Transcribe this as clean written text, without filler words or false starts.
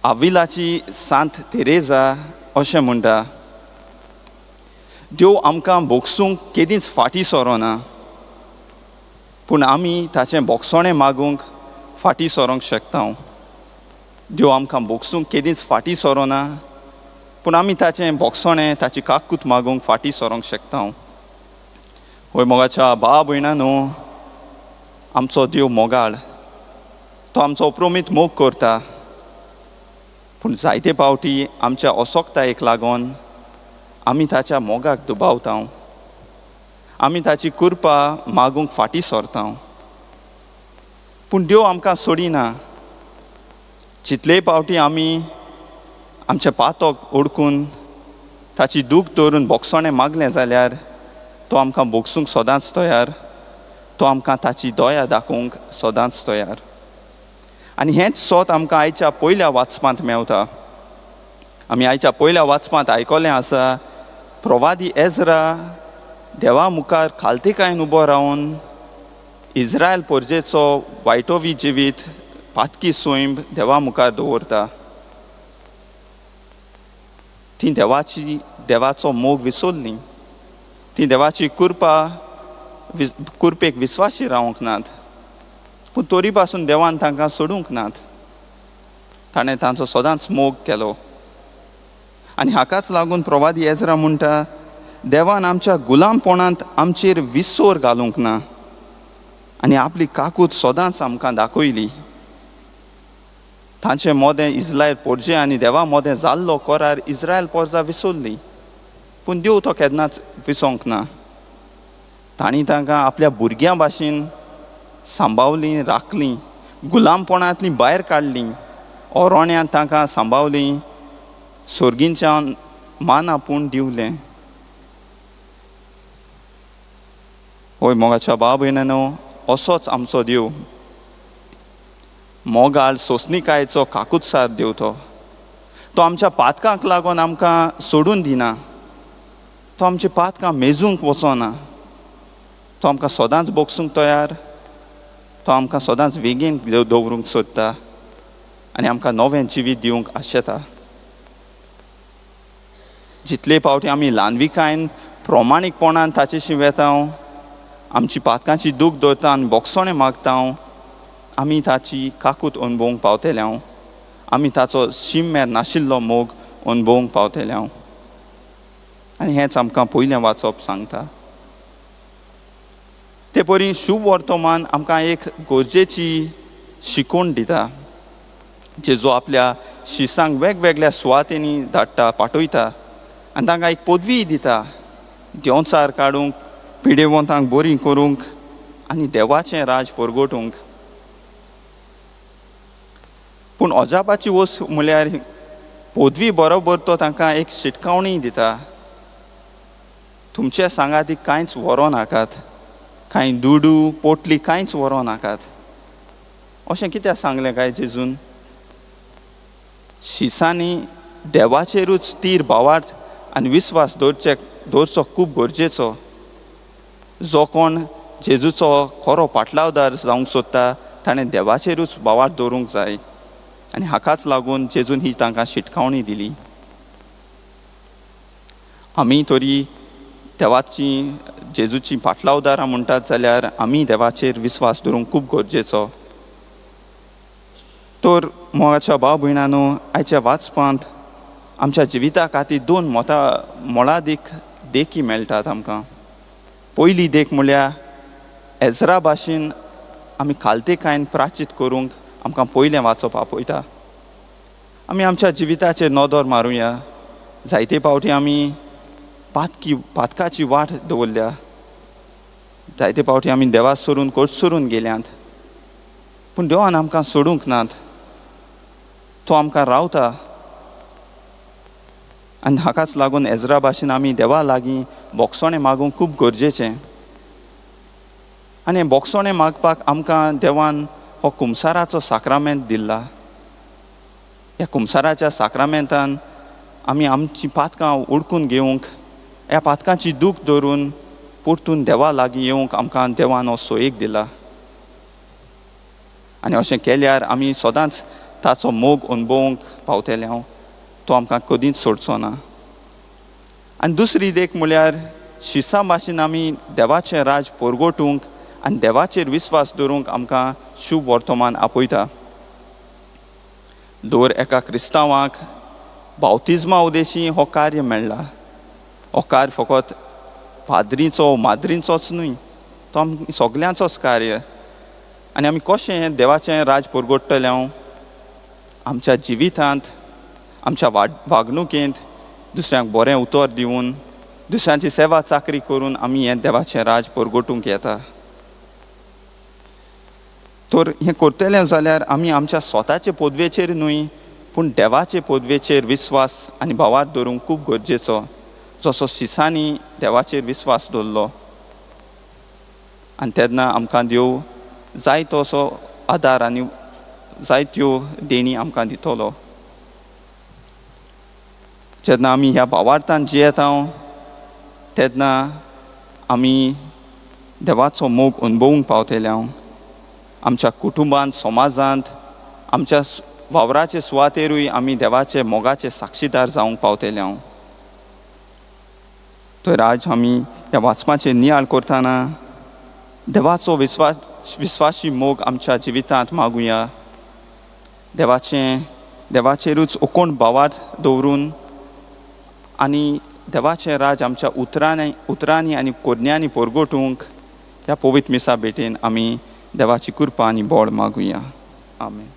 आविलाची सांत तेरेजा अशें म्हणटा, देव आमकां भोगसूंक केदींच फाटीं सरोना, पूण आमी ताचें भोगसणें मागूंक फाटीं सरोंक शकता. देव आमकां भोगसूंक केदींच फाटीं सरोना, पूण आमी ताचें भोगसणें, ताची काकूत मागूंक फाटीं सरोंक शकता. होय मोगाच्या भाव भयणा न्हू, आमचो देव मोगाळ, तो आमचो अप्रोमीत मोग करता, पूण जायते पावटी आमच्या असोक्तायेक लागून आमी ताच्या मोगाक दुबावता, आमी ताची कृपा मागूंक फाटीं सरता. पूण देव आमकां सोडिना. जितले पावटी आमी आमच्या पातक ओडकून ताची दूख दवरून भोगसणें मागलें जाल्यार तो आमकां भोगसूंक सदांच तयार, तो आमकां ताची दया दाखोवंक सदांच तयार. आनी हेंच सोत आमकां आयच्या पयल्या वाचपांत मेवता. आमी आयच्या पयल्या वाचपांत आयकलें आसा, प्रवादी एजरा देवा मुखार खालतीकायेन उबो रावन इस्रायल पोरजेचो वायटोवी जिवीत, पातकी सैम देवा मुखार दवरता. ती देवाची, देवाचो मोग विसरली, ती देवाची कृपा कृपेक विस्वासी रावंक नात, पूण तरी पासून देवान तांकां सोडूंक नात. ताणें तांचो सदांच मोग केलो. आनी हाकाच लागून प्रवादी एजरा म्हणटा, देवान आमच्या गुलामपणांत आमचेर विसर घालूंक ना आनी आपली काकूत सदांच आमकां दाखयली. तांचे मोदें इस्रायल पोरजे आनी देवा मोदें जाल्लो करार इस्रायल पोरजा विसरली, पूण देव तो केन्नाच विसोंक ना. तांणी तांकां आपल्या भुरग्यां भाशेन सांबावलीं, राखलीं, गुलामपणांतलीं भायर काडलीं, ओरोण्यांत तांकां सांबावलीं, सोर्गींच्यान मान आपूण दिवलें. होय मोगाच्या भाव भयणांनो, असोच आमचो देव, मोगाळ सोंसणिकायेचो काकुत्सार देव. तो तो आमच्या पातकांक लागून आमकां सोडून दिना, तो आमची पातकां मेजूंक वचना, तो आमकां सदांच भोगसूंक तयार, तो आमकां सदांच वेगीन दवरूंक सोदता आनी आमकां नवें जिवीत दिवंक आशेता. जितले पावटी आमी ल्हानविकायेन प्रमाणीकपणान ताचेशी वेता, आमची पातकांची दूख दवरता आनी भोगसणें मागता, आमी ताची काकूत अणभवूंक पावतले, आमी ताचो शीम मेर नाशिल्लो मोग अणभवूंक पावतले. आनी हेंच आमकां पयलें वाचप सांगता. ते परी शुभ वर्तमान आमकां एक गरजेची शिकवण दिता, जेजू आपल्या शिसांक वेगवेगळ्या सुवातेंनी धाडटा, पाठयता आनी तांकां एक पदवीय दिता, देंवचार काडूंक, पिडेवंतांक बरीं करूंक आनी देवाचें राज परगटूंक. पूण अजापाची वस्त म्हळ्यार पदवी बरोबर तो तांकां एक शिटकावणीय दिता, तुमच्या सांगाती कांयच व्हरों नाकात, कांय दुडू पोटली कांयच व्हरों नाकात. अशें कित्याक सांगलें काय जेजून? शिसांनी देवाचेरूच तीर भावार्थ आनी विस्वास दवरचो खूब गरजेचो. जो कोण जेजूचो खरो पाटलावदार जावंक सोदता ताणें देवाचेरूच भावार्थ दवरूंक जाय आनी हाकाच लागून जेजून ही तांकां शिटकावणी दिली. आमी तरी देवाची, जेजूची पाटलावदारां म्हणटात जाल्यार आमी देवाचेर विस्वास दवरूंक खूब गरजेचो. तर मोगाच्या भाव भयणांनो, आयच्या वाचपांत आमच्या जिविता खातीर दोन मोलादीक देखी मेळटात आमकां. पयली देख म्हळ्यार एजरा भाशेन आमी खालतेकायेन प्राचीत करूंक आमकां पयलें वाचप आपयता. आमी आमच्या जिविताचेर नदर मारुया. जायते पावटी आमी पातकाची वाट दवरल्या, जायते पावटी आमी देवा सोडून कोटसरून गेल्यात, पूण देवान आमकां सोडूंक नात, तो आमकां रावता. आनी हाकाच लागून एजरा भाशेन आमी देवा लागीं भोगसणें मागूंक खूब गरजेचें. आनी भोगसणें मागपाक आमकां देवान हो कुमसाराचो साक्रामेंत दिल्ला. ह्या कुमसाराच्या साक्रामेंतान आमी आमचीं पातकां उडकून घेवंक, ह्या पातकांची दूख धरून परतून देवा लागीं येवंक आमकां देवान हो सोयेक दिला. आनी अशें केल्यार आमी सदांच ताचो मोग अणभवूंक पावतले हांव. तो आमकां कदींच सोडचो ना. आनी दुसरी देख म्हळ्यार शिसा भाशेन आमी देवाचें राज परगटूंक आनी देवाचेर विस्वास दवरूंक आमकां शुभ वर्तमान आपयता. दर एका क्रिस्तांवाक बावतिज्मा उद्देशी हो कार्य मेळ्ळा. हो कार्य फकत पाद्रीचो माद्रींचोच न्हय, तो आमी सगल्यांचोच कार्य. आनी आमी कशें देवाचें राज परगट्टले हांव? आमच्या जिवितांत, आमच्या वागणुकेंत दुसऱ्यांक बरें उतर दिवन, दुसऱ्यांची सेवा चाकरी करून आमी हें देवाचें राज परगटूंक येता. तर हें करतलें जाल्यार आमी आमच्या स्वताचे पदवेचेर न्हय पूण देवाचे पदवेचेर विस्वास आनी भावार्थ दवरूंक खूब गरजेचो, जसो शिसांनी देवाचेर विस्वास दवरलो. आनी तेन्ना आमकां देव जाय तसो आदार आनी जायत्यो देणी आमकां दितलो. जेन्ना आमी ह्या भावार्थान जियेता तेन्ना आमी देवाचो मोग अणभवूंक पावतले हांव. आमच्या कुटुंबांत, समाजांत, आमच्या वावराचे सुवातेरूय आमी देवाचे मोगाचे साक्षीदार जावंक पावतले हांव. तर आज आमी ह्या वाचपाचेर नियाळ करतना देवाचो विस्वासी मोग आमच्या जिवितांत मागुया. देवाचेरूच ओकोण भावार्थ दवरून आनी देवाचें राज आमच्या उतरांनी आनी कोरण्यांनी परगटूंक ह्या पवित्र मिसा भेटेन आमी देवाची कृपा आनी बळ मागुया. आमेन.